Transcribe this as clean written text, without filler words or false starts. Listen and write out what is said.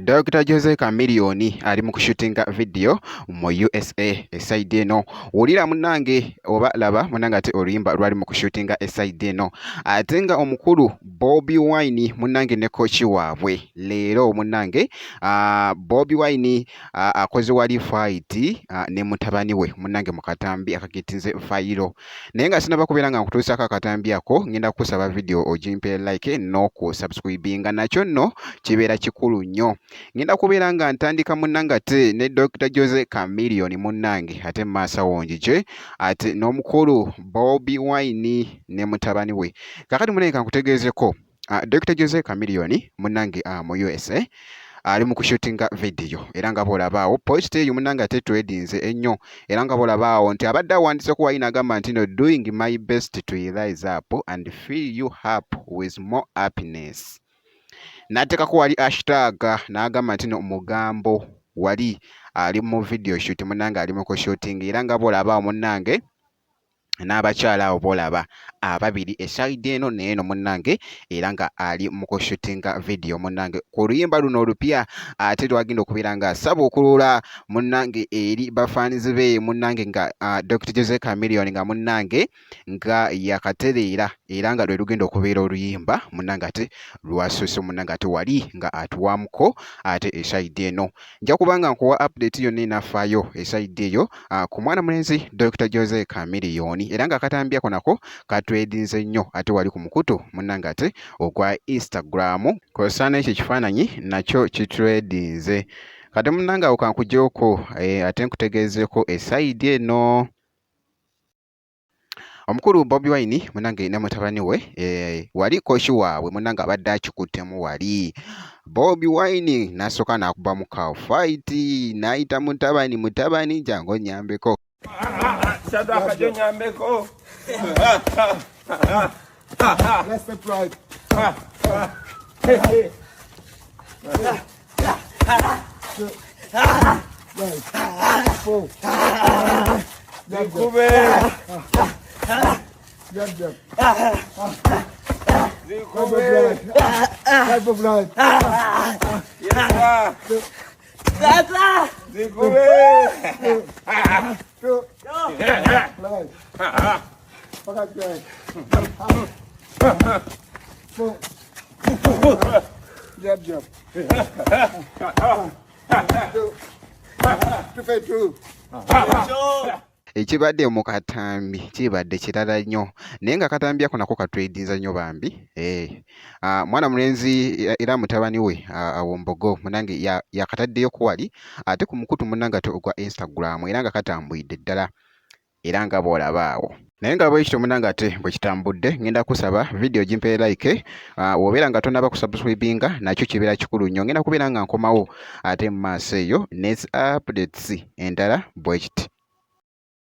Dr Jose Chameleone ali mu kushutinga video mu USA esayidi eno. Wulira munnange oba laba munnange ate oluyimba lwali mu kushutinga esayidi eno. Ate nga omukulu Bobi Wine munnange ne kooki waabwe leero munnange Bobi Wine akoze wali fayiti ne mutabani we munnange mu katambi akakitinze fayiro. Naye nga sinaba kubeera nga nkutuusaako akatambi ako, ngenda kukusaba vidiyo ogimpe like n'okusubscribinga, nakyo nno kibeera kikulu nnyo. Ngenda kubeera nga ntandika munnange ate ne Dr Jose Chameleone munnange, ate mu maaso awo njije ate n'omukulu Bobi Wine ne mutabani we. Kaakati munnange kankutegeezeko Dr Jose Chameleone munnange mu USA ali mu kushutinga vidiyo, era nga bw'olaba awo post eyo munnange ate twedinze ennyo, era nga bw'olaba awo nti abadde awandiiseko wali n'agamba nti no doing my best to rise up and fill you up with more happiness, n'ateekako wali hashtag n'agamba nti no mugambo wali ali mu video shoot munnange, ali mu kushooting, era nga bw'olaba awo munnange n'abakyala abo b'olaba ababiri esayidi eno n'eno munnange, era nga ali mu kushutinga vidiyo munnange ku luyimba luno olupya ate lwagenda okubeera nga asabuukulula munnange eri bafaanizi be munnange nga Dr Jose Chameleone nga munnange nga yakatereera, era nga lwe lugenda okubeera oluyimba munnange ate lwasoose munnange ate wali nga atuwamuko ate esayidi eno. Nja kuba nga nkuwa update yonna enafaayo esayidi eyo ku mwana mulenzi Dr Jose Chameleone, era nga akatambi ako nako katwedinze nnyo ate wali ku mukutu munnange ate ogwa Instagram, kw'ossa n'ekyo ekifaananyi nakyo kitwedinze. Kati munnange awo kankugyeko ate nkutegeezeeko esayidi eno. Omukulu Bobi Wine munnange ne mutabani we wali kooki waabwe munnange abadde akikuttemu wali. Bobi Wine n'asooka n'akubamu ka fight n'ayita mutabani, mutabani jangu onnyambeko. Shadrack ajo nyambeko. Let's step right. Right. Four. Jab, jab. Zikube. Jab, jab. Zikube. Right. Right of right. Yes, Two. Zikube. Two. Right. Back right. Four. Jab, jab. Two. Two, five, two. Ekibadde mu katambi kibadde kirala nnyo, naye nga akatambi ako nako katwedinza nnyo bambi. Mwana mulenzi era mutabani we awo Mbogo munnange yakataddeyo ku wali ate ku mukutu munnange ate ogwa Instagram, era nga katambulidde ddala era nga bw'olaba awo. Naye nga bwe kityo munnange ate bwe kitambudde, ngenda kusaba vidiyo gimpe like, w'obeera nga tonnaba kusubscribinga nakyo kibeera kikulu nnyo. Ngenda kubeera nga nkomawo ate mu maaso eyo ne updates endala bwe kiti.